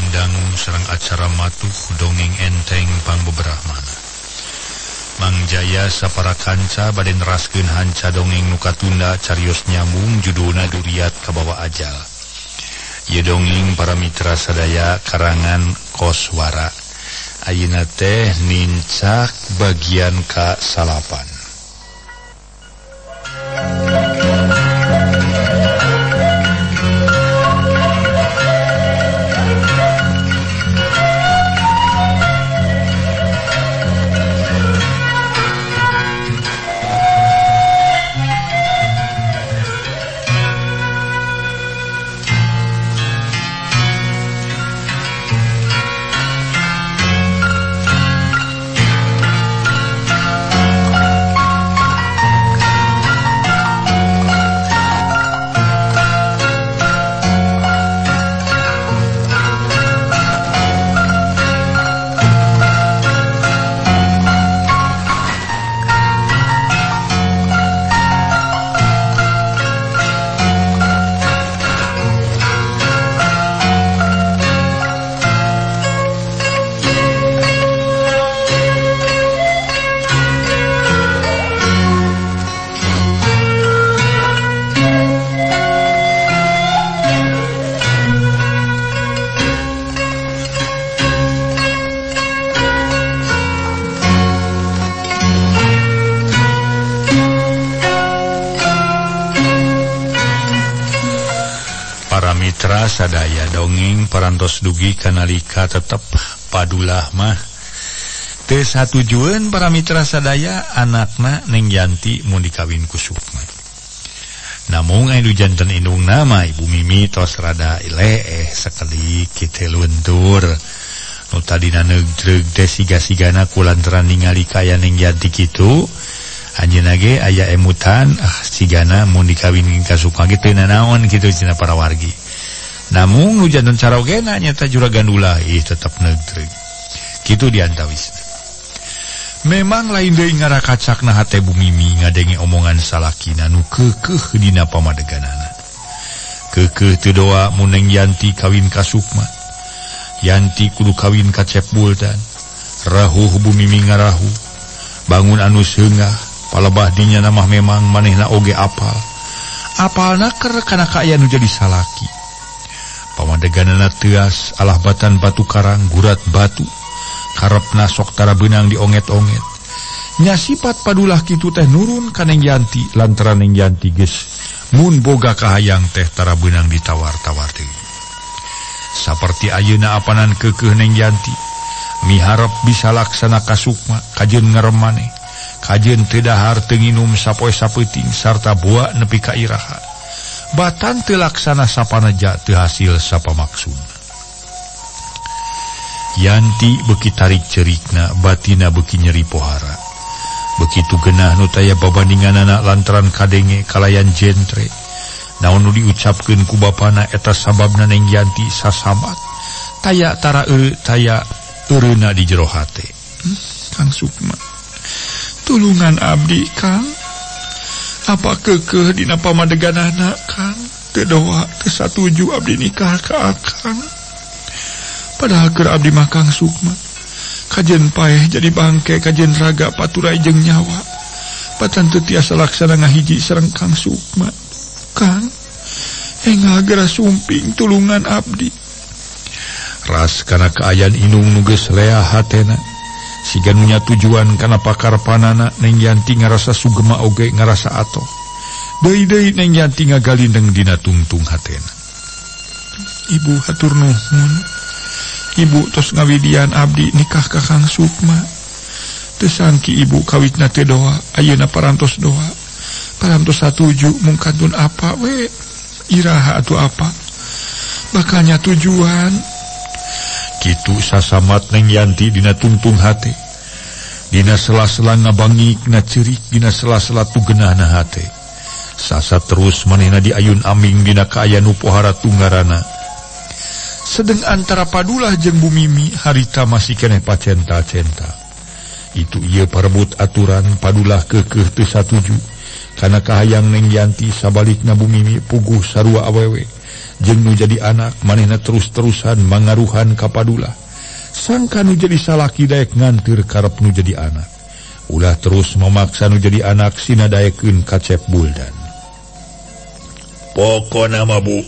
Wilujeng dangu sareng acara matuh dongeng enteng pangbeberahmana. Mang Jaya sapara kanca bade neraskeun hanca dongeng nu katunda carios nyambung judulna Duriat Kabawa Ajal. Ieu dongeng para mitra sadaya karangan Koswara. Ayeuna teh nincak bagian ka-9. Mitra sadaya dongeng parantos dugi kanalika tetep padulah mah teu satujueun para mitra sadaya anakna Neng Yanti mun dikawin ku Sukma. Namung anu janten indungna mah Ibu Mimi tos rada leeh sakedik kitu luntur. Nu tadina neugdreug teh siga-sigana kulantaran ningali kaya Neng Yanti kitu anjeunna ge aya emutan sigana mun dikawin ka Sukma ge teu nanaon kitu cenah para wargi. Namun nu janten carogena nyata juragan ulah ih tetep neugdreug. Kitu diantawisna. Memang lain deui ngarakacakna hate Bu Mimi ngadenge omongan salakina nu keukeuh dina pamadeganana. Keukeuh teu doa mun Neng Yanti kawin ka Sukma. Yanti kudu kawin ka Cep Bultan. Rahuh Bu Mimi ngarahu. Bangun anu seungah, palebah dinya mah memang manehna oge apal. Apalna keur kana kaayaan nu jadi salaki. Pamadeganana teuas alah batan batu karang gurat batu karepna sok tara beunang dionget-onget. Nya sifat padulah kitu teh nurun ka Neng Yanti lantaran Neng Yanti geus mun boga kahayang teh tara beunang ditawar-tawar deui. Saperti ayeuna apanan keukeuh Neng Yanti miharep bisa laksana ka Sukma kajeun ngerem maneh kajeun teu dahar teu nginum sapoe sapeuting sarta boa nepi ka iraha. Batan teu laksana sapanaja teu hasil sapamaksud. Yanti beuki tarik cerikna, batina beuki nyeri pohara. Begitu genah nu taya babandinganana lantaran kadenge kalayan jentre. Naon nu diucapkeun ku bapana eta sababna Neng Yanti sasabat. Taya tara taya eureuna di jero hate. Kang Sukma, tulungan abdi Kang. Apa keukeuh dina pamadeganana Kang? Teu doa teu satuju abdi nikah ka Akang. Padahal keur abdi mah Kang Sukma. Kajeun paeh jadi bangke, kajeun raga paturai jeung nyawa. Patan teu tiasa laksana ngahiji sareng Kang Sukma. Kang, enggal geura sumping tulungan abdi. Ras kana kaayaan indung nu geus leah hatena. Siga nu nya tujuan kana pakarpanana Neng Yanti ngarasa sugema oge ngarasa atoh. Deui-deui Neng Yanti ngagalindeng dina tungtung hatena. Ibu hatur nuhun. Ibu tos ngawidian abdi nikah ka Kang Sukma. Teu sangki ibu kawitna teu doa, ayeuna parantos doa. Parantos satuju mung kantun apa we? Iraha atuh apa? Bakalnya tujuan. Kitu sasamat Neng Yanti dina tungtung hate. Dina sela-sela ngabangikna ceurik, dina sela-sela tugenahna hate. Sasa terus manehna diayun aming dina kaayaan nu pohara tunggarana. Sedeng antara padulah jeung Bu Mimi harita masih keneh pacenta-centa. Itu ieu parebut aturan padulah keukeuh teu satuju. Kana kahayang Neng Yanti sabalikna Bu Mimi puguh sarua awewe. Jeung nu jadi anak manehna terus-terusan mangaruhan ka padulah. Sangka nu jadi salaki daek nganteur karep nu jadi anak. Ulah terus memaksa nu jadi anak sina daekeun ka Cep Buldan. Pokona mah Bu,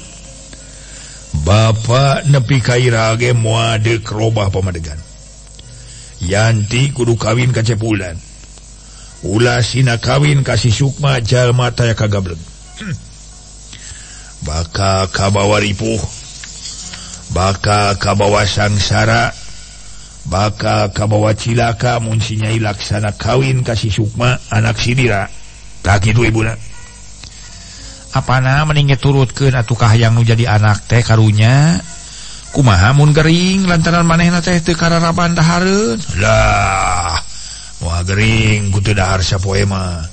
Bapak nepi ka ira ge moal deuk robah pamadegan. Yanti kudu kawin ka Cep Buldan. Ulah sina kawin ka si Sukma jalma taya kagableg. Bakal kabawa ripuh, bakal kabawa sangsara, bakal kabawa cilaka mun si Nyai Laksana kawin ka si Sukma anak si Dira. Tah kitu ibuna. Apana mending turutkeun atuh ka hayang nu jadi anak teh karunya. Kumaha mun gering lantaran manehna teh teu kararaban dahareun. Lah, moal gering ku teu dahar sapoe mah.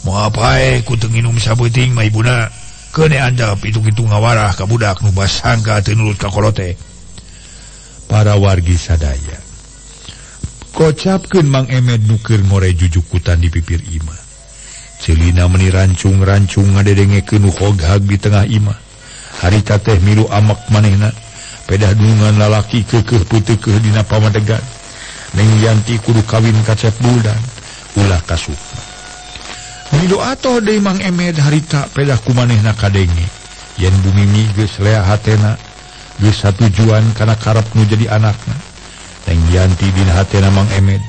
Moal pae ku teu nginum sabeuting mah ibuna. Keune andap itu-kitu ngawarah ka budak nu basangka teu nurut ka kolote. Para wargi sadaya. Kocapkeun Mang Emed nu keur ngore jujukutan di pipir imah. Celina meni rancung-rancung ngadedengekeun nu hoghag di tengah imah. Harita teh milu amek manehna. Pedah dunungan lalaki keukeuh peuteukeuh dina pamadegan. Neng Yanti kudu kawin ka Cep Buldan, ulah ka Sukma. Milu atoh deui Mang Emed harita pedah ku manehna kadenge. Yen Bu Mimi geus lea hatena, geus satujuan kana karep nu jadi anakna. Neng Yanti dina hatena Mang Emed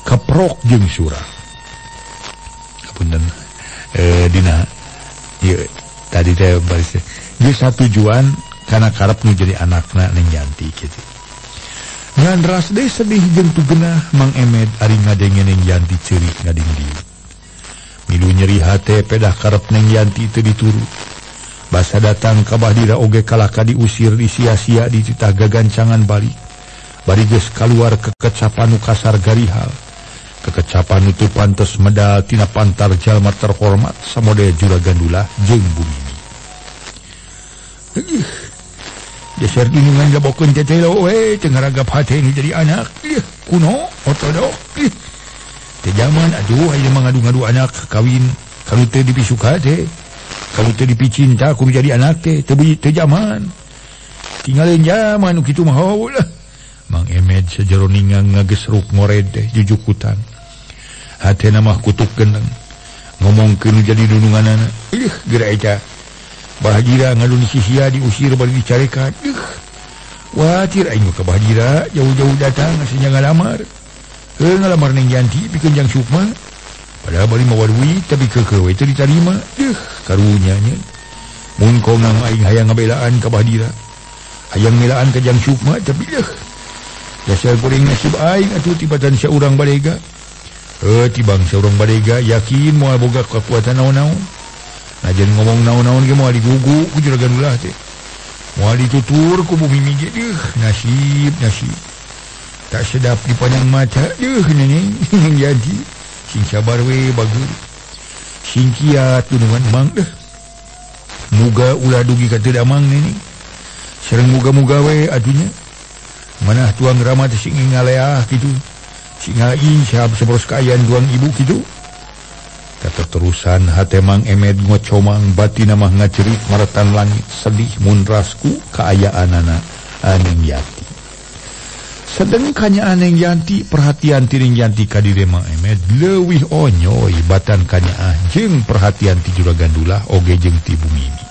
keprok jeung surah. Punten dina ieu tadi teh baris geus satujuan kana karep nu jadi anakna Neng Yanti kitu. Ngan ras deui sedih jeung tugenah Mang Emed ari ngadenge Neng Yanti ceurik ngadingdieu. Milu nyeri hate pedah karep Neng Yanti teu diturut. Basa datang ka Bahdira oge kalaka diusir disia-sia dititah gagancangan balik. Bari geus kaluar kekecapan nu kasar garihal. Kekecapan nu teu pantes medal tina pantar jalma terhormat samodel Juragan Dulah jeung Bu Mimi. Geser dunungan gabokeun tetelo we teu ngaragap hate nu jadi anak. Kuno ortodok. Teu jaman aduh aya mah ngadu-ngadu anak kawin kalau teu dipisuka teh. Kalau teu dipicinta kudu jadi anak teh teu jaman. Tinggalin jaman nu kitu mah lah. Mang Emed sajero ningang ngagesruk ngored teh jujukutan. Hatena mah kutuk geneng. Ngomongkeun nu jadi dununganana. Ih geura eta. Bahadira ngadun sisia diusir bari dicarekan. Ih. Watir aing ka Bahadira jauh-jauh datang asa ngalamar. Heuh ngalamar Neng Yanti pikeun jang Sukma. Padahal bari mawa duit tapi keukeuh we teu ditarima. Duh, karunya nya. Mun kongang aing hayang ngabelaan ka Bahdira. Hayang ngelaan ka Jang Sukma tapi deuh. Dasar goreng nasib aing atuh tibatan saurang badega. Tibang saurang badega yakin moal boga kekuatan naon-naon. Najan ngomong naon-naon ge moal digugu ku Juragan Ulah teh. Moal ditutur ku bumi migi deuh, nasib nasib. Tak sedap dipandang mata deuh neneng jadi sing sabar we bagus. Sing kiat dunungan mang deuh. Muga ulah dugi ka teu damang neneng. Sareng muga-muga we atunya. Manah tuang rama teh sing ngaleah kitu. Sing insab saboros kaayaan tuang ibu kitu. Kateterusan hate Mang Emed ngocomang batina mah ngacerik maratan langit sedih mun rasku kaayaanana Aneng Yanti. Sedeng kanya Aneng Yanti perhatian ti Neng Yanti ka diri Mang Emed leuwih onyoy batan kanyaah jeung perhatian ti Juragan Dulah oge jeung ti Bu Mimi.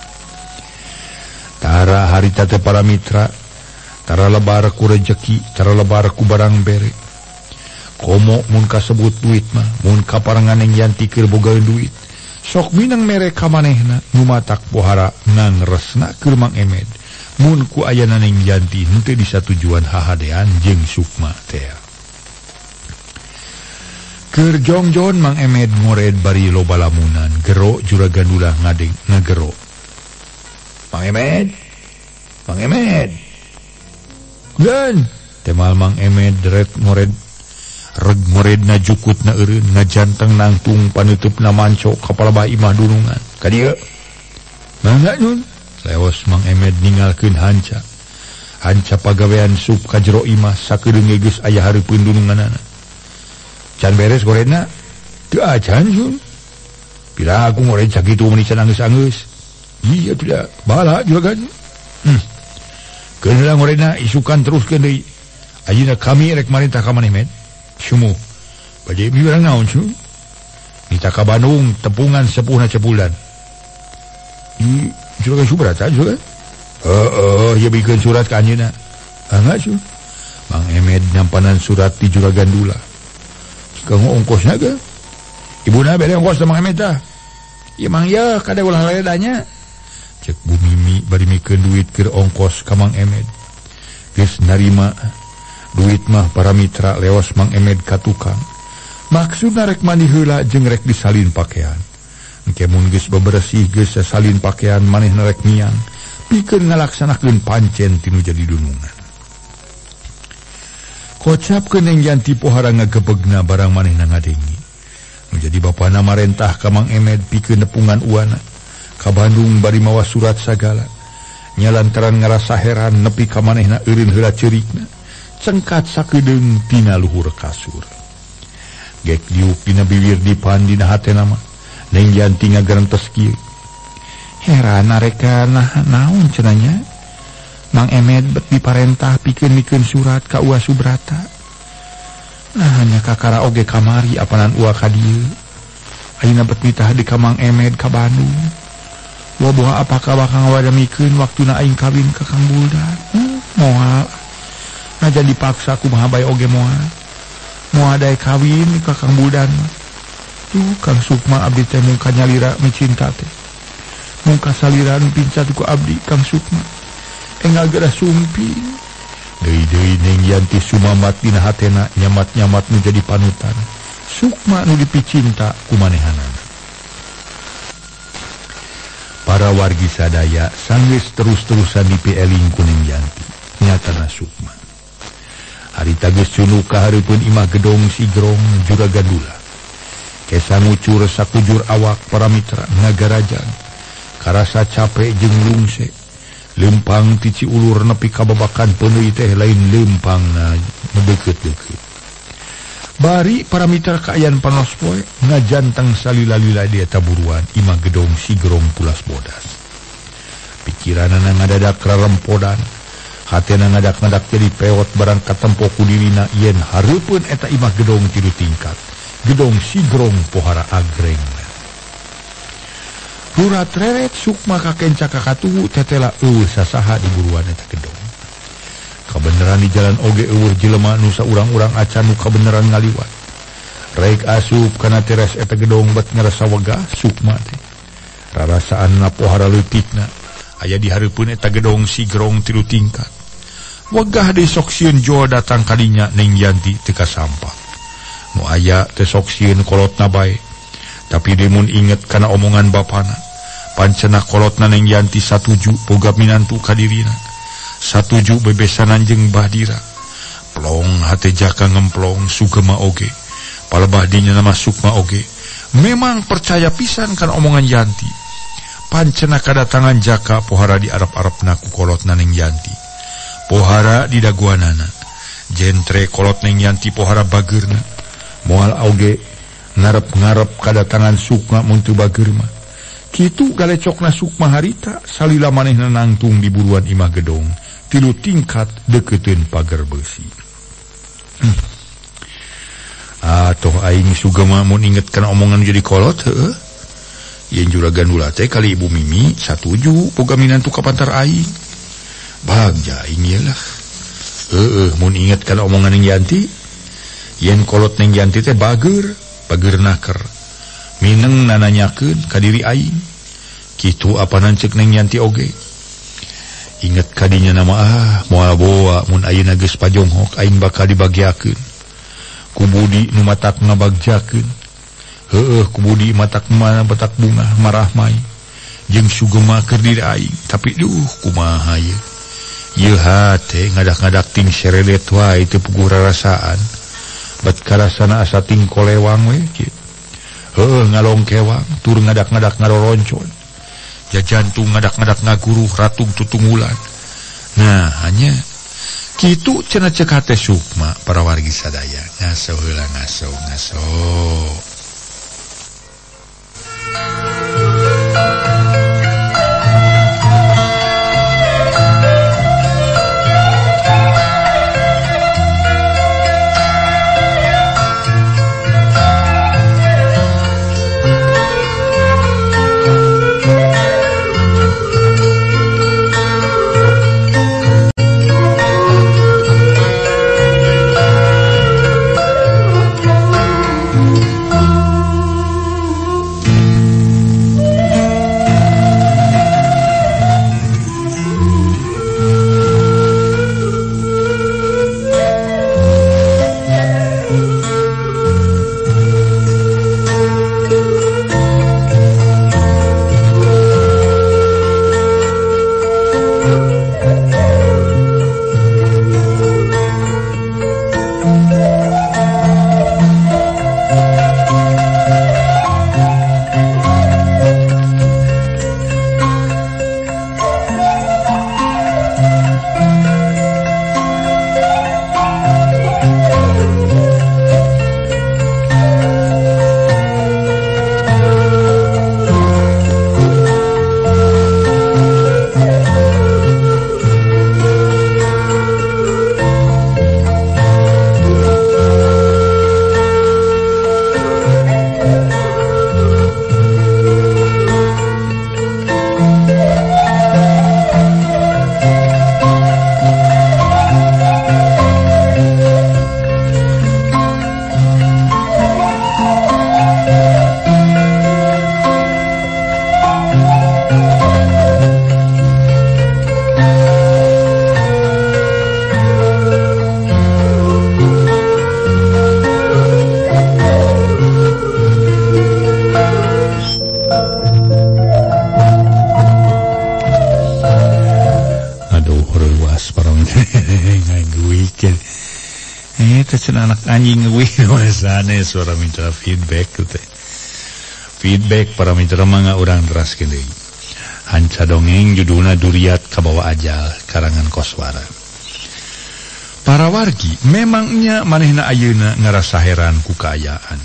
Tara harita teh para mitra, tara lebar ku rejeki, tara lebar ku barang bere. Komo mun kasebut duit mah, mun kaparengan Neng Yanti keur bogaeun duit. Sok minang mere ka manehna nu matak pohara ngangresna keur Mang Emed. Mun ku ayana Neng Yanti henteu disatujuan hahadean jeung Sukma teh. Keur jongjon Mang Emed ngored bari loba lamunan, gero Juragan Dulah ngadeng ngagero. Mang Emed, Mang Emed. Gan, temal Mang Emed deret ngored. Reg ngoredna jukutna eureun ngajanteng nangtung panuteupna manco ka palebah imah dunungan. Ka dieu. Mangga nyun. Leos Mang Emed ninggalkeun hanca. Hanca pagawean sup ka jero imah sakedeung geus aya hareupeun dununganana. Can beres goredna? Teu acan nyun. Pira aku ngored sakitu meuni can anggeus-anggeus. Iya tidak, bala juragan. Keun heula ngorena isukan teruskeun deui. Ayeuna kami rek marintah ka maneh Med. Sumuh. Bade miurang naon su? Nita ka Bandung tepungan sepuhna cepulan. Di Juragan Subrata juga. Heeh, ieu bikeun surat ka anjeunna. Angga su. Mang Emed nyampanan surat di Juragan Dula. Kanggo ongkosna ge. Ibuna bere ongkos teh Mang Emed tah. Ieu mang ye kada ulah ledanya. Cek Bu Mimi bari mikeun duit keur ongkos ka Mang Emed. Geus narima duit mah para mitra leos Mang Emed ka tukang. Maksudna rek mandi heula jeung rek disalin pakaian. Engke mun geus beberesih geus sasalin pakaian manehna rek miang pikeun ngalaksanakeun pancen tinu jadi dunungan. Kocapkeun Neng Yanti pohara ngagebegna barang manehna ngadengi. Nu jadi bapana marentah ka Mang Emed pikeun nepungan uana. Ka Bandung bari mawa surat sagala. Nya lantaran ngarasa heran nepi ka manehna eureun heula ceurikna. Cengkat sakedeung tina luhur kasur. Gek diuk dina bibir dipan dina hatena mah. Neng Yanti ngagerentes kieu. Heran areka nah naon cenah nya? Mang Emed bet diparentah pikeun mikeun surat ka Uwa Subrata. Nah nya kakara oge kamari apanan Uwa ka dieu. Ayeuna bet mitah di ka Mang Emed ka Bandung. Boboha apakah bakal ngawadamikeun waktuna aing kawin ka Kang Buldan? Moal. Najan dipaksa kumaha bae oge moal. Moal dae kawin ka Kang Buldan mah. Tuh Kang Sukma abdi teh mungka nyalira micinta teh. Mungka salira nu pincat ku abdi Kang Sukma. Enggal geura sumping. Deui-deui Neng Yanti sumamat dina hatena nyamat-nyamat nu jadi panutan. Sukma nu dipicinta ku manehanana. Para wargi sadaya sanggeus terus-terusan dipieling ku Neng Yanti. Nyatana Sukma. Harita geus cunuk ka hareupeun imah gedong Sigrong Juragan Dula. Kesa ngucur sakujur awak para mitra ngagarajang. Karasa capek jeung lungse. Lempang ti Ciulur nepi ka babakan peuneuy teh lain lempangna nu deukeut-deukeut. Bari para mitra kaayaan panos poe ngajantang salila-lila di eta buruan imah gedong Sigrong pulas bodas. Pikiranana ngadadak rarempodan, hatena ngadak-ngadak jadi peot barang katempo ku dirina yen hareupeun eta imah gedong tilu tingkat. Gedong Sigrong pohara agreng. Rurat reret Sukma kakenca kakatuhu tetela eueuh sasaha di buruan eta gedong. Kabeneran di jalan oge eueuh jelema nu saurang-urang acan nu kabeneran ngaliwat. Rek asup kana teras eta gedong bet ngarasa wegah Sukma teh. Rarasaan pohara leutikna aya di hareupeun eta gedong Sigrong tilu tingkat. Wegah deui sok sieun joa datang kadinya Neng Yanti teu kasampak. Nu aya teh sok sieun kolotna bae. Tapi demun inget kana omongan bapana. Pancena kolotna Neng Yanti satuju boga minantu ka dirina. Satuju bebesanan jeung Bahdira. Plong hate jaka ngemplong sugema oge. Palebah dinya nama Sukma oge. Memang percaya pisan kana omongan Yanti. Pancena kadatangan jaka pohara di arep-arepna ku kolotna Neng Yanti. Pohara di daguanana. Jentre kolot Neng Yanti pohara bageurna. Moal oge ngarep-ngarep kadatangan Sukma mun teu bager mah. Kitu galecokna Sukma harita salila manehna nangtung di buruan imah gedong tilu tingkat deukeuteun pagar beusi. Atoh aing sugema mun inget kana omongan jadi kolot heueuh. Yen Juragan Dula teh kali Ibu Mimi satuju boga minantu ka pantar aing. Bagja aing ieu lah. Heueuh mun inget kana omongan Neng Yanti, yen kolot Neng Yanti teh bager, bager naker. Mineng nananyakeun ka diri aing. Kitu apanan ceuk Neng Yanti oge. Inget kadinya nama moal boa mun ayeuna geus pajonghok aing bakal dibagiakeun. Ku Budi nu matak ngabagjakeun. Heueuh ku Budi matak mana batak bunga marahmai. Jeung sugema keur diri aing, tapi duh kumaha ieu. Ieu hate ngadak-ngadak ting seredet wae teu puguh rarasaan. Bet karasana asa ting kolewang we kieu. Heueuh ngalongkewang tur ngadak-ngadak ngaroroncon. Jajantung ngadak-ngadak ngaguruh ratung tutunggulan. Nah, hanya kitu cenah ceuk hate Sukma para wargi sadaya. Ngaso heula ngaso ngaso. Cerikin. Teh cenah anak anjing euy sanes suara mitra feedback teh. Feedback para mitra mangga urang teraskeun deui. Hanca dongeng judulna Duriat Kabawa Ajal karangan Koswara. Para wargi memangnya manehna ayeuna ngarasa heran ku kaayaan.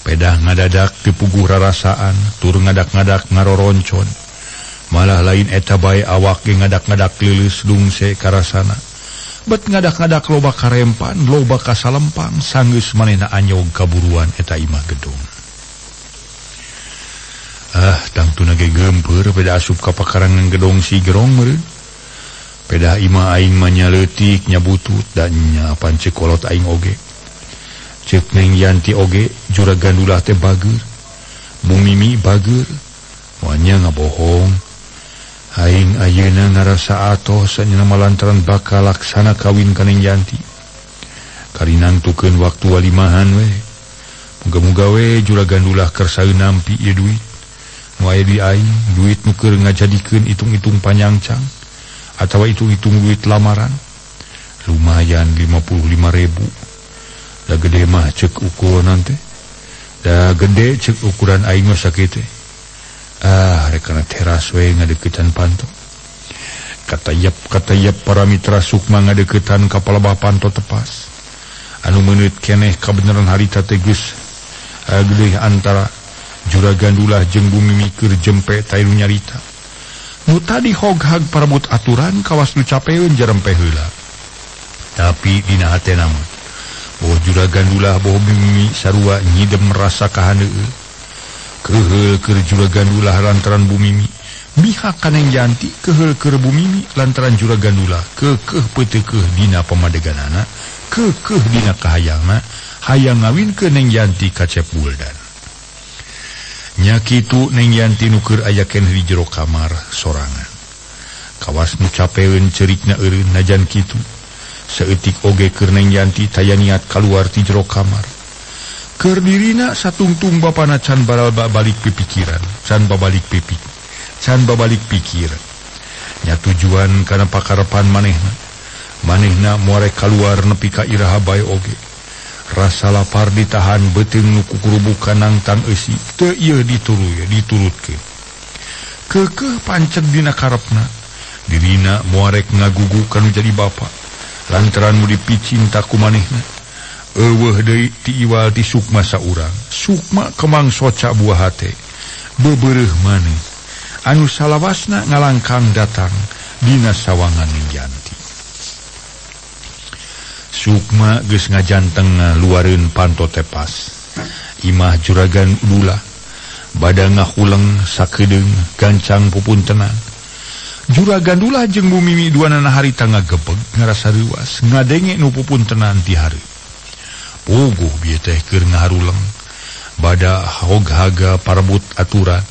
Pedah ngadadak dipuguh rarasaan, tur ngadak-ngadak ngaroroncon. Malah lain eta bae awak ge ngadak-ngadak leuleus lungse karasana. Bet ngadak-ngadak loba karempan, loba kasalempang, sanggeus manehna anyog kaburuan eta imah gedung. Ah, tangtuna ge geumpeur peda asup ka pakarangan gedong si Gerong meureun. Pedah imah aing mah nya leutik nya butut da nya apan ceuk kolot aing oge. Ceuk Neng Yanti oge juragan dulah teh bageur. Bu Mimi bageur. Moanya ngabohong. Aing ayeuna ngarasa atoh sanyana malantaran bakal laksana kawin ka Neng Yanti. Kari nangtukeun waktu walimahan we. Muga-muga we juragan dulah kersaeun nampi ieu duit. Nu aya di aing duit nu keur ngajadikeun hitung-hitung panyangcang atawa hitung-hitung duit lamaran. Lumayan 55.000. Da gede mah ceuk ukuran teh. Da gede ceuk ukuran aing mah sakitu teh. Ah, rekana teras we ngadeukeutan panto. Katayap para mitra Sukma ngadeukeutan ka palebah panto tepas. Anu meuneut keneh kabeneran harita teh geus geuih antara juragan dulah jeung Bu Mimi keur jempe teh nu nyarita. Nu tadi hoghag parebut aturan kawas nu capeun jerempe heula. Tapi dina hatena mah boh juragan dulah boh Mimi sarua nyidem rasa kahaneueul. Keheul keur juragan dulah lantaran Bu Mimi, mihak ka Neng Yanti keheul keur Bu Mimi lantaran juragan dulah keukeuh peuteukeuh dina pamadeganana, keukeuh dina kahayangna, hayang ngawinkeun Neng Yanti ka Cep Buldan. Nya kitu Neng Yanti nu keur aya keneh di jero kamar sorangan. Kawas nu capeun ceurikna eureun najan kitu. Saeutik oge keur Neng Yanti taya niat kaluar ti jero kamar. Keur dirina satungtung bapana can baralba balik pipikiran, can babalik pipik, can babalik pikiran. Nya tujuan kana pakarepan manehna. Manehna moal rek kaluar nepi ka iraha bae oge. Rasa lapar ditahan beuteung nu kukurubukan nangtang eusi teu ieu dituruy diturutkeun. Keukeuh panceg dina karepna. Dirina moal rek ngagugu kanu jadi bapa. Lantaran nu dipicinta ku manehna. Eueuh deui ti iwal ti Sukma saurang. Sukma kemang soca buah hate. Bebereuh maneh. Anu salawasna ngalangkang datang dina sawangan Neng Yanti. Sukma geus ngajanteng luareun panto tepas. Imah juragan dulah. Bada ngahuleng sakedeung gancang pupuntenan. Juragan dulah jeung Bu Mimi duanana harita ngagebeg ngarasa reuas ngadenge nu pupuntenan ti hareup. Puguh bieu teh keur ngaharuleng. Bada hoghaga parebut aturan.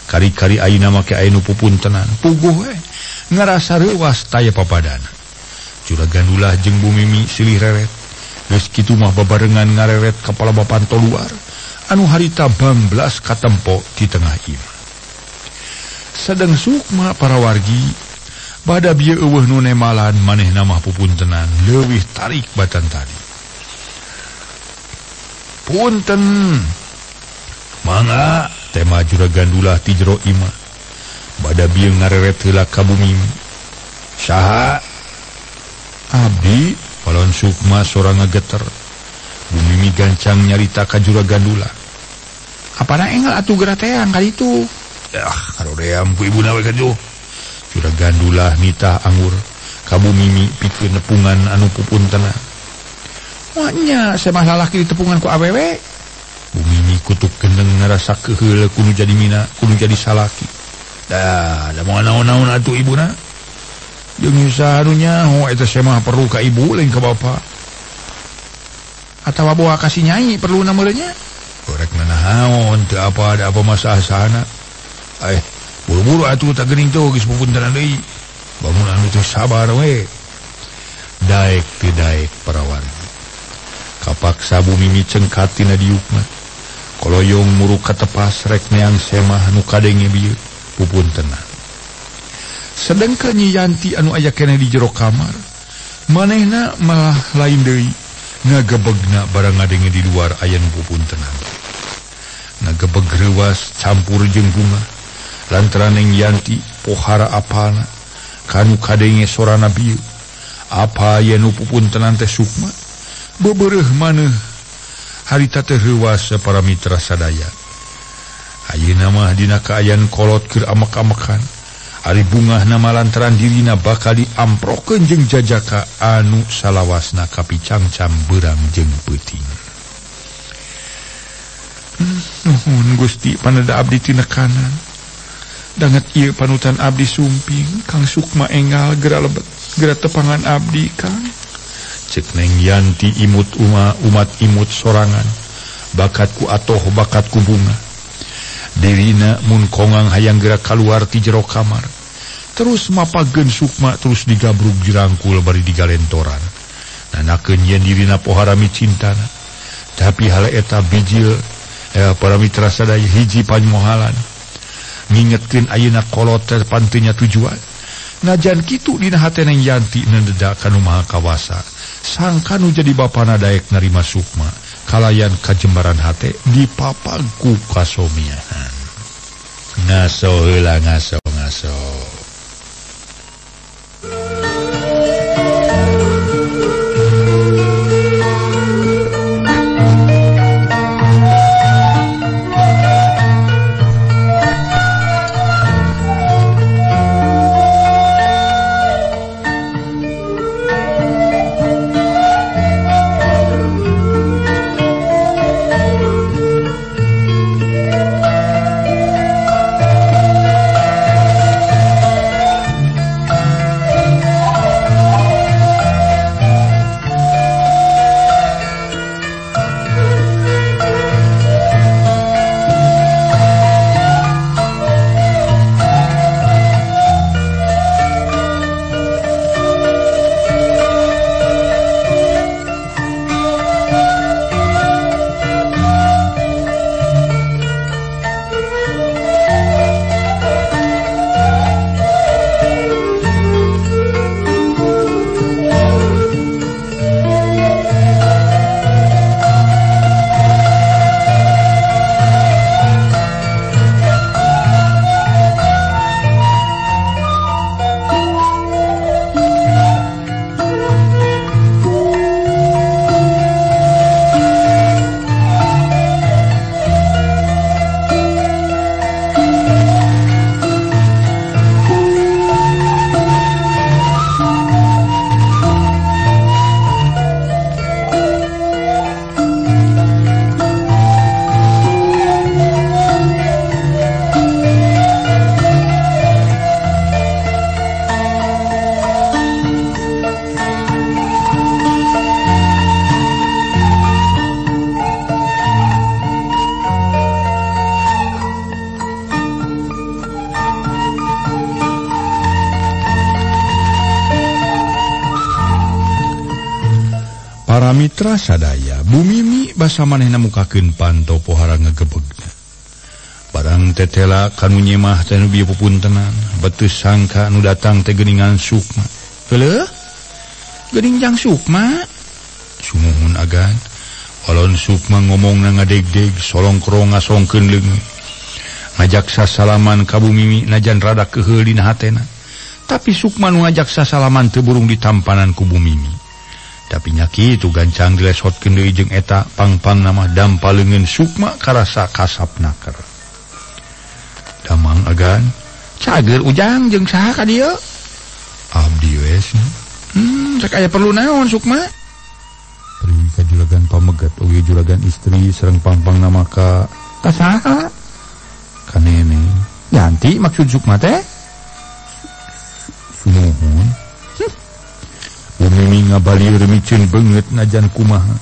Kari-kari ayeuna make aya nu pupuntenan. Puguh we ngarasa reuas taya papadana. Juragan dulah jeung Bu Mimi silih reret. Geus kitu mah babarengan ngareret ka palebah panto luar anu harita bangbelas katempo di tengah imah. Sadeng Sukma para wargi bada bieu eueuh nu nemalan manehna mah pupuntenan leuwih tarik batan tadi. Punten. Mangga tema juragan dulah ti jero imah. Bada bieu ngareret heula ka Bu Mimi. Saha? Abdi palon Sukma sora ngageter. Bu Mimi gancang nyarita ka juragan dulah. Apana enggal atuh geratean ka ditu? Ah, karoream ku ibuna we kajuh. Juragan dulah nitah anggur ka Bu Mimi pikeun nepungan anu pupuntenan. Wanya semah lalaki ditepungan ku awewe. Bu Mimi kutuk gendeng ngarasa keheul kudu jadi mina, kudu jadi salaki. Dah, da moal naon-naon atuh ibuna. Jeung saha nu nyaho eta semah perlu ka ibu lain ka bapa. Atawa boa ka si nyai perluna meureun nya. Rek nanaon teu apa ada apa masalah sana. Buru-buru atuh tak geuning tuh geus pupuntenan deui. Bangun anu teh sabar we. Daek teu daek para wargi. Kapaksa Bu Mimi cengkat tina diukna. Koloyong muruk katepas rek neang semah nu kadenge bieu pupuntenan. Sedengkeun Nyi Yanti anu aya keneh di jero kamar, Manehna malah lain deui ngagebegna barang ngadenge di luar aya nu pupuntenan. Ngagebeg reuwas campur jeung bunga lantaran Neng Yanti pohara apalna kanu kadenge sorana bieu. Apa aya nu pupuntenan teh Sukma? Bebereuh maneh harita teh reuwas para mitra sadaya. Ayeuna mah dina kaayaan kolot keur amek-amekan. Ari bungahna mah lantaran dirina bakal diamprokeun jeung jajaka anu salawasna kapicangcam beurang jeung peuting. Nuhun Gusti paneda abdi tinekanan. Danget ieu panutan abdi sumping Kang Sukma enggal geura lebet geura tepangan abdi Kang. Cek Neng Yanti imut umat imut sorangan. Bakatku atoh bakatku bunga. Dirina mun kongang hayang gerak kaluar ti jero kamar. Terus mapageun Sukma terus digabrug dirangkul bari digalentoran. Nanakeun yen dirina pohara micintana. Tapi hal eta bijil para mitra sadaya hiji panmohalan. Ngingetkeun ayeuna kolot teh panteunya tujuan. Najan kitu dina hate Neng Yanti nendedak kanu Maha Kawasa. Sangka nu jadi bapana daek narima Sukma. Kalayan kajembaran hate dipapagku kasomiahan. Ngaso heula ngaso ngaso. Para mitra sadaya, Bumimi basa manehna mukakeun panto pohara ngegebegna. Barang tetela kanu nyemah teh nu bieu pupuntenan, betus sangka nu datang teh geuningan Sukma. Heuleuh? Geuning jang Sukma? Sumuhun agan. Walon Sukma ngomongna ngadegdeg, solongkrong ngasongkeun leungeun. Ngajak sasalaman ka Bumimi najan rada keheul dina hatena. Tapi Sukma nu ngajak sasalaman teu burung ditampanan ku Bumimi. Tapi nya kitu gancang dilesotkeun deui jeung eta pangpang nama dampa leungeun Sukma karasa kasap naker. Damang agan, cager ujang jeung saha ka dieu? Abdi we cenah. Cek aya perlu naon Sukma? Pergi ka juragan pamegat oge juragan istri sareng pangpang nama ka saha? Ka nene. Yanti maksud Sukma teh? Sumuhun. Bumimi ngabalieur miceun beungeut najan kumaha.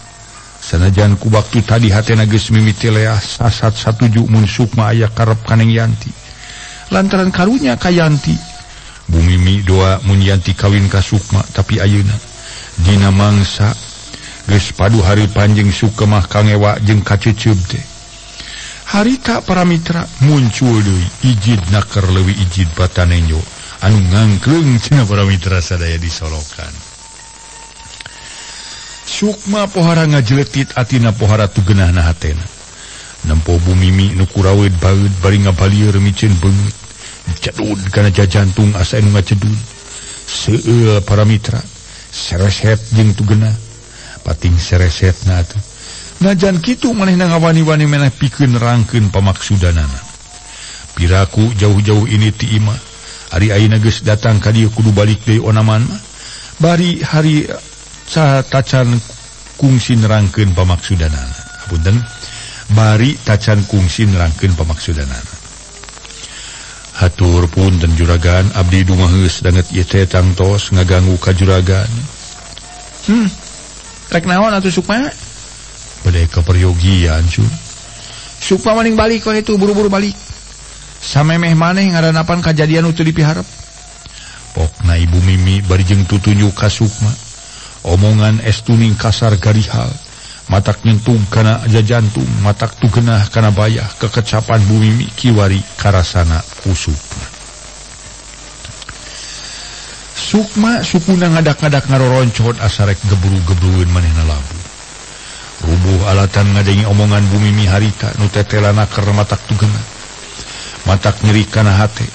Sanajan ku waktu tadi hatena geus mimiti leah sasat satuju mun Sukma aya karep ka Neng Yanti. Lantaran karunya ka Yanti. Bumimi doa mun Yanti kawin ka Sukma tapi ayeuna dina mangsa geus padu hari panjang Sukma kangewa jeung kaceuceub teh. Harita para mitra muncul deui ijid naker leuwih ijid batanenjo anu ngangkleung cenah para mitra sadaya disolokan. Sukma pohara ngajeletit atina pohara tugenahna hatena. Nempo bumimi nu kuraweut baeud bari ngabalieur miceun beungeut. Cedud kana jajantung asa anu ngacedud. Seueul para mitra, sereset jeung tugenah. Pating seresetna atuh. Najan kitu manehna ngawani-wani meneh pikeun nerangkeun pamaksudanana. Piraku jauh-jauh ini ti imah. Ari ayeuna geus datang ka dieu kudu balik deui onaman mah. Bari hari tacan kungsi nerangkeun pamaksudanana. Hapunten. Bari tacan kungsi nerangkeun pamaksudanana. Hatur punten juragan, abdi dumaheus danget ieu teh tangtos ngaganggu ka juragan. Rek naon atuh Sukma? Bade kaperyogian cu. Sukma maning balik we itu buru-buru balik. Samemeh maneh ngaranapan kajadian nu teu dipiharep. Pokna Ibu Mimi bari jeung tutunjuk ka Sukma. Omongan estuning kasar garihal, matak nyentuh kana jajantung, matak tugenah kana bayah, kekecapan Bu Mimi kiwari karasana ku Sukma. Sukma sukuna ngadak-ngadak ngaroroncot asarek geburu-gebrueun manehna labu. Rubuh alatan ngadengi omongan Bu Mimi harita nu tetelana keur matak tugenah. Matak nyeri kana hate.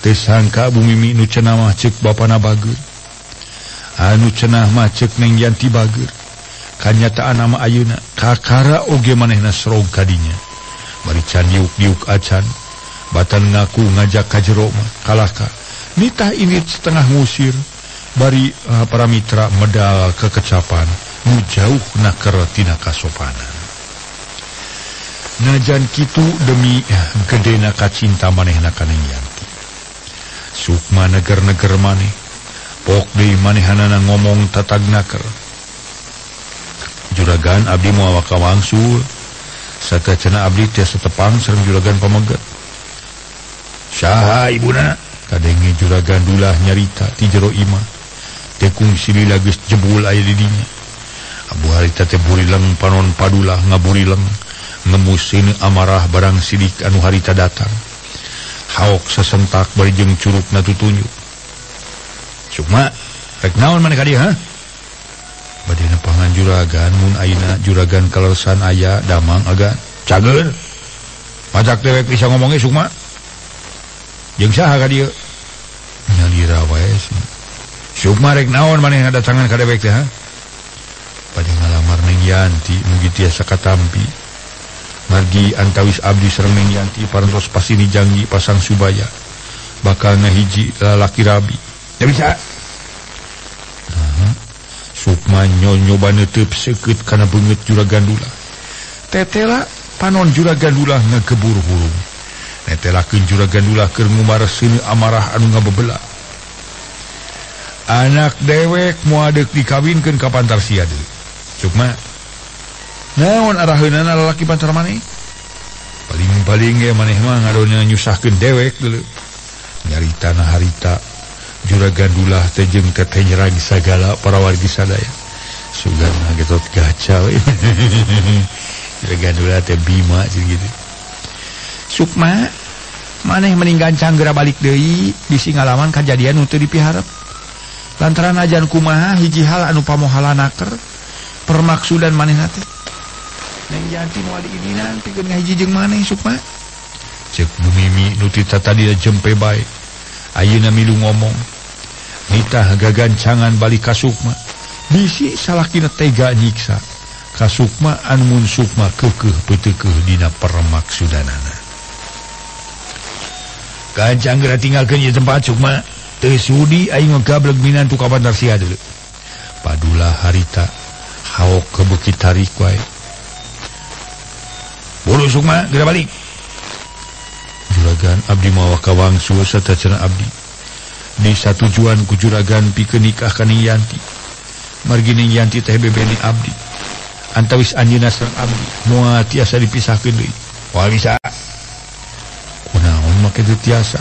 Teu sangka Bu Mimi nu cenah mah ceuk bapana bageur. Anu cenah mah ceuk Neng Yanti bageur. Kanyataan ama ayeuna kakara oge manehna serog kadinya. Bari can diuk-diuk acan, batan ngaku ngajak ka jero mah kalahka. Nitah ini setengah ngusir, bari para mitra medal kekecapan nu jauh naker tina kasopanan. Najan kitu demi gedena kacinta manehna ka Neng Yanti. Sukma neger-neger maneh, pok deui manehanana ngomong tatag naker. Juragan abdi moal ka wangsul, satacana abdi tiasa tepang sareng juragan pameget. Saha ibuna? Kadenge juragan dulah nyarita ti jero imah. Teh kungsi lila geus jebul aya di dinya. Abu harita teh burileng panon padulah ngaburileng ngemusin amarah barang sidik anu harita datang. Haok sasentak bari jeung curugna tutunjuk. Sukma, rek naon maneh ka dieu ha? Bade nepangan juragan mun ayeuna juragan kaleresan aya damang agan. Cager. Pajak dewek bisa ngomongnya Sukma. Jeung saha ka dieu? Nyalira wae. Sukma rek naon maneh ngadatangan ka dewek teh ha? Bade ngalamar Neng Yanti mugi tiasa katampi. Margi antawis abdi sareng Neng Yanti parantos pasini janji pasang subaya. Bakal ngahiji lalaki rabi. Ya bisa. Sukma nyoba neuteub seukeut kana beungeut juragan dulah. Tetela panon juragan dulah ngagebur hurung. Netelakeun juragan dulah keur ngumbar seuneu amarah anu ngabebela. Anak dewek moal deuk dikawinkeun ka pantar sia deui. Sukma, naon araheunana lalaki pantar maneh? Paling-paling ge maneh mah ngadonya nyusahkeun dewek deuleu. Nyaritana harita juragan dulah teh jeung teteh nyerang sagala para wargi sadaya. Sugana getot gaca we. Juragan dulah teh bima jeung gitu. Sukma, maneh mending gancang geura balik deui bisi ngalaman kajadian nu teu dipiharep. Lantaran ajan kumaha hiji hal anu pamohala naker permaksudan manehna teh. Neng Yanti moal diidinan pikeun ngahiji jeung maneh Sukma. Ceuk Bu Mimi nu ti tatadi jempe bae. Ayeuna milu ngomong. Nitah gagancangan balik ka Sukma. Bisi salakina tega nyiksa ka Sukma anu mun Sukma keukeuh peuteukeuh dina permaksudanana. Gancang geura tinggalkeun ieu tempat Sukma. Teu sudi aing ngagablek minantu ka pantar sia deuleu. Padulah harita haok ke beuki tarik wae. Buru Sukma geura balik. Juragan abdi mawa ka wangsul satacana abdi. Di satujuan ku juragan pikeun nikah ka Neng Yanti. Margi Neng Yanti teh bebeni abdi. Antawis anjeunna sareng abdi moal tiasa dipisahkeun deui. Moal bisa. Kunaon make teu tiasa?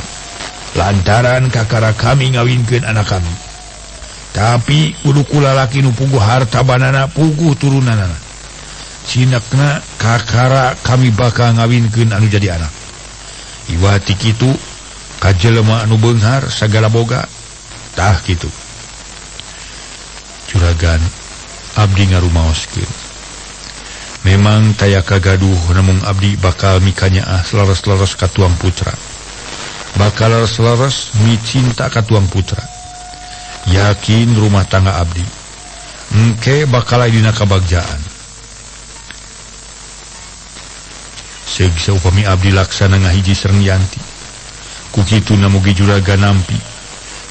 Lantaran kakara kami ngawinkeun anak kami. Tapi kudu ku lalaki nu puguh harta banana puguh turunanana. Cinakna kakara kami bakal ngawinkeun anu jadi anak. Iwati kitu ka jelema anu beunghar sagala boga. Tah kitu. Juragan Abdi ngarumaoskeun. Memang taya kagaduh namung abdi bakal mikanyaah selaras-laras ka tuang putra. Bakal selaras micinta ka tuang putra. Yakin rumah tangga abdi engke bakal dina kabagjaan. Seug saupami abdi laksana ngahiji sareng Yanti. Ku kitu namugi juragan nampi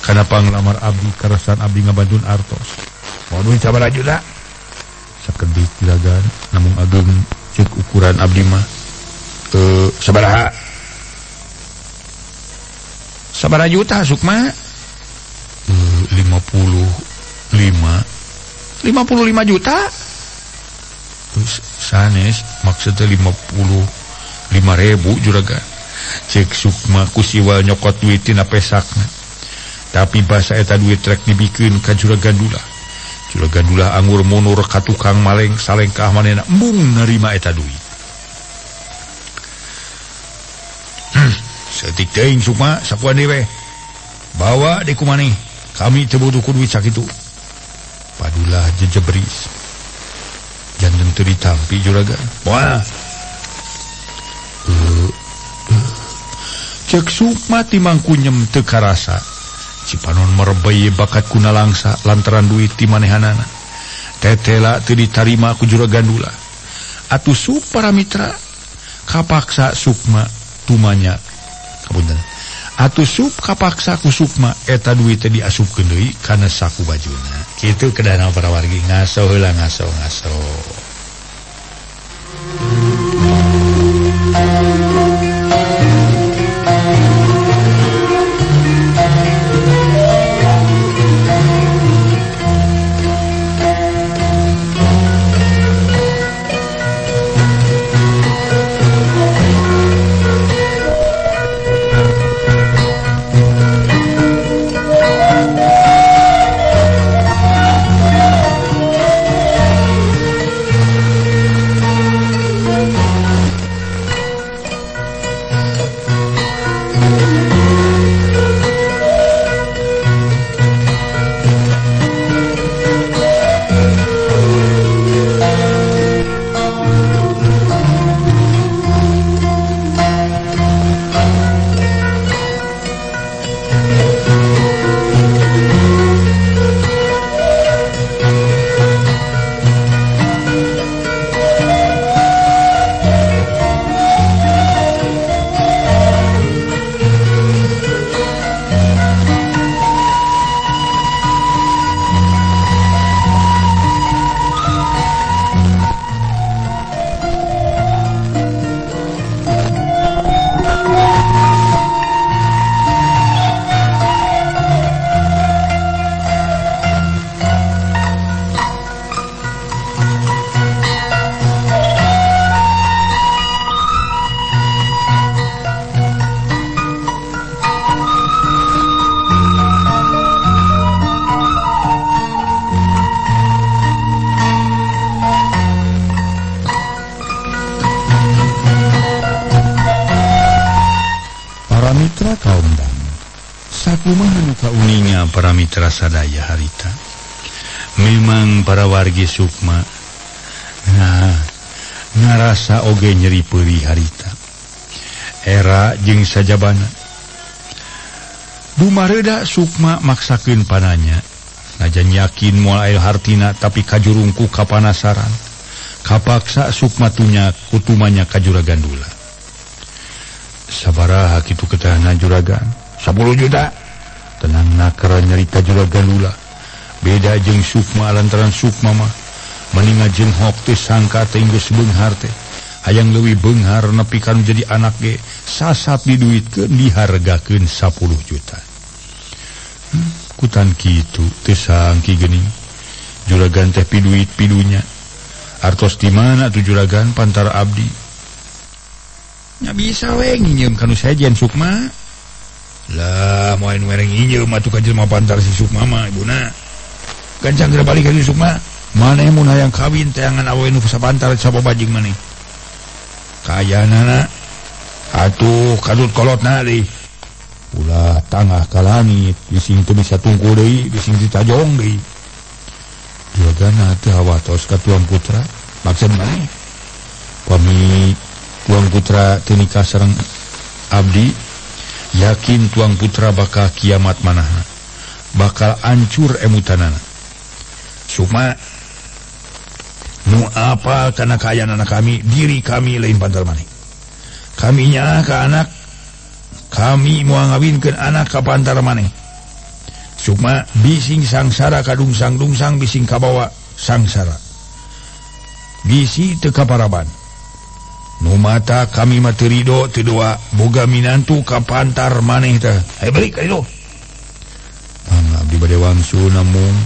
kana panglamar abdi karasan abdi ngabantun artos. Waduh sabaraha juta? Sakedik juragan namung ageung ceuk ukuran abdi mah. Sabaraha? Sabaraha juta Sukma? 55. 55 juta? Sanes maksudnya 55.000 juragan. Cek Sukma ku siwal nyokot duit tina pesakna. Tapi basa eta duit rek dibikeun ka juragan Dula. Juragan Dula anggur munur ka tukang maleng salengkah manehna embung narima eta duit. Saeutik teuing Sukma sakuan deui we. Bawa deui ku maneh. Kami teu butuh ku duit sakitu. Padulah jejebris. Janten teu ditampi juragan. Wah. Cek Sukma timang kunyem teu karasa. Cipanon merebei bakat ku nalangsa lantaran duit ti manehanana. Tetela teu ditarima ku juragan Dula. Atuh sup para mitra kapaksa Sukma tumanya. Kapunten. Atuh sup kapaksa ku Sukma eta duit teh diasupkeun deui kana saku bajuna. Kitu kedana para wargi ngaso heula ngaso ngaso. Kauninga para mitra sadaya harita. Memang para wargi Sukma nah ngarasa oge nyeri peurih harita. Era jeung sajabana. Dumareda Sukma maksakeun pananya. Najan yakin moal aya hartina tapi kajurungku kapanasaran. Kapaksa Sukma tunya kutumanya ka juragan Dula. Sabaraha kitu ketahanan juragan? 10 juta. Tenang nakra nyerita juragan Dula. Beda jeung Sukma lantaran Sukma mah mending ngajenghok teh sangka teh geus beunghar teh. Hayang leuwih beunghar nepi ka nu jadi anak ge sasat diduitkeun dihargakeun 10 juta. Kutan kitu teu sangki geuning. Juragan teh piduit pidunya. Artos di mana tuh juragan pantara abdi? Nya bisa we nginjeum ka nu sejen Sukma. Lah moal nu wereng nginjeum atuh ka jelema pantar si Sukma mah ibuna. Gancang geura balik ka si Sukma. Maneh mun hayang kawin teangan awewe nu sapantar sababajing maneh. Kayanana atuh kadut kolotna deui. Ulah tangah ka langit bising teu bisa tungku deui, bising ditajong deui. Juragan teu hawatos ka tuang putra maksud maneh pami tuang putra teu nikah sareng abdi yakin tuang putra bakal kiamat manahna bakal ancur emutanana. Sukma nu apa kana kaayaan anak kami diri kami lain pantar maneh kami nyaah ka anak kami moal ngawinkeun anak ka pantar maneh. Sukma bising sangsara kadungsang-dungsang bising kabawa sangsara bisi teu kaparaban nu mata kami mah teu rido teu doa boga minantu ka pantar maneh teh. Hayu balik ka ditu. Mangga abdi bade wangsul namung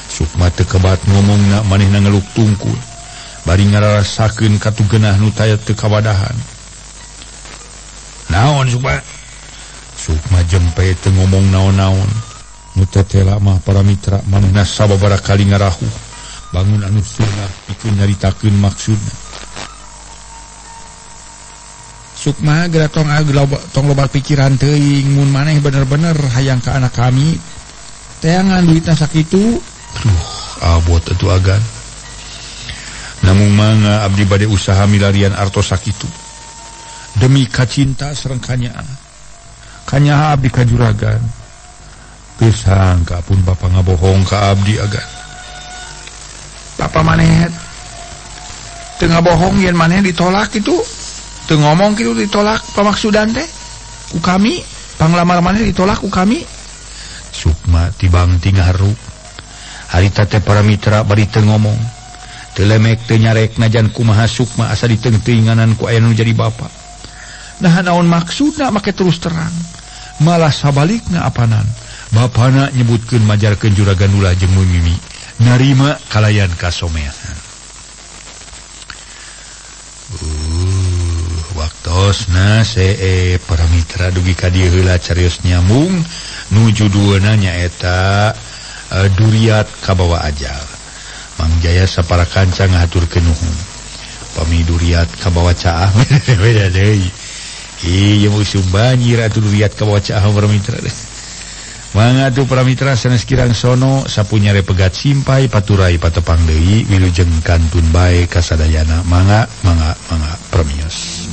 Sukma teu kebat ngomongna manehna ngeluk tungkul bari ngararasakeun katugenah nu taya teu kawadahan. Naon Sukma? Sukma jempe teu ngomong naon-naon. Nu tetela mah para mitra manehna sababaraha kali ngarahuh bangun anu sunnah pikeun nyaritakeun maksudna. Sukma geura tong loba pikiran teuing mun maneh bener-bener hayang ka anak kami teangan duitna sakitu. Aduh, abot atuh agan. Namung mangga abdi bade usaha milarian artos sakitu demi kacinta sareng kanyaah. Kanyaah abdi ka juragan. Geus sangka pun bapa ngabohong ka abdi agan. Bapa maneh teu ngabohong yen maneh ditolak kitu. Teu ngomong kitu ditolak pamaksudan teh ku kami, panglamar maneh ditolak ku kami. Sukma tibang tingaharu. Harita teh para mitra bari teu ngomong. Teu lemek teu nyarek najan kumaha Sukma asa diteungteuinganan ku aya nu jadi bapa. Nah naon maksudna make terus terang. Malah sabalikna apanan. Bapana nyebutkeun majarkeun juragan Dullah jeung Mimi narima kalayan kasomeahan. Waktosna see para mitra dugi ka dieu heula carios nyambung nu judulna nyaeta Duriat Kabawa Ajal. Mang Jaya sapara kanca ngahaturkeun nuhun. Pami Duriat Kabawa Caah beda deui. Ieu musim banjir atuh Duriat Kabawa Caah para mitra. Mangga tuh para mitra sanes kirang sono sapunyare pegat simpai paturai patepang deui wilujeng kantun bae kasadayana. Mangga mangga mangga permios.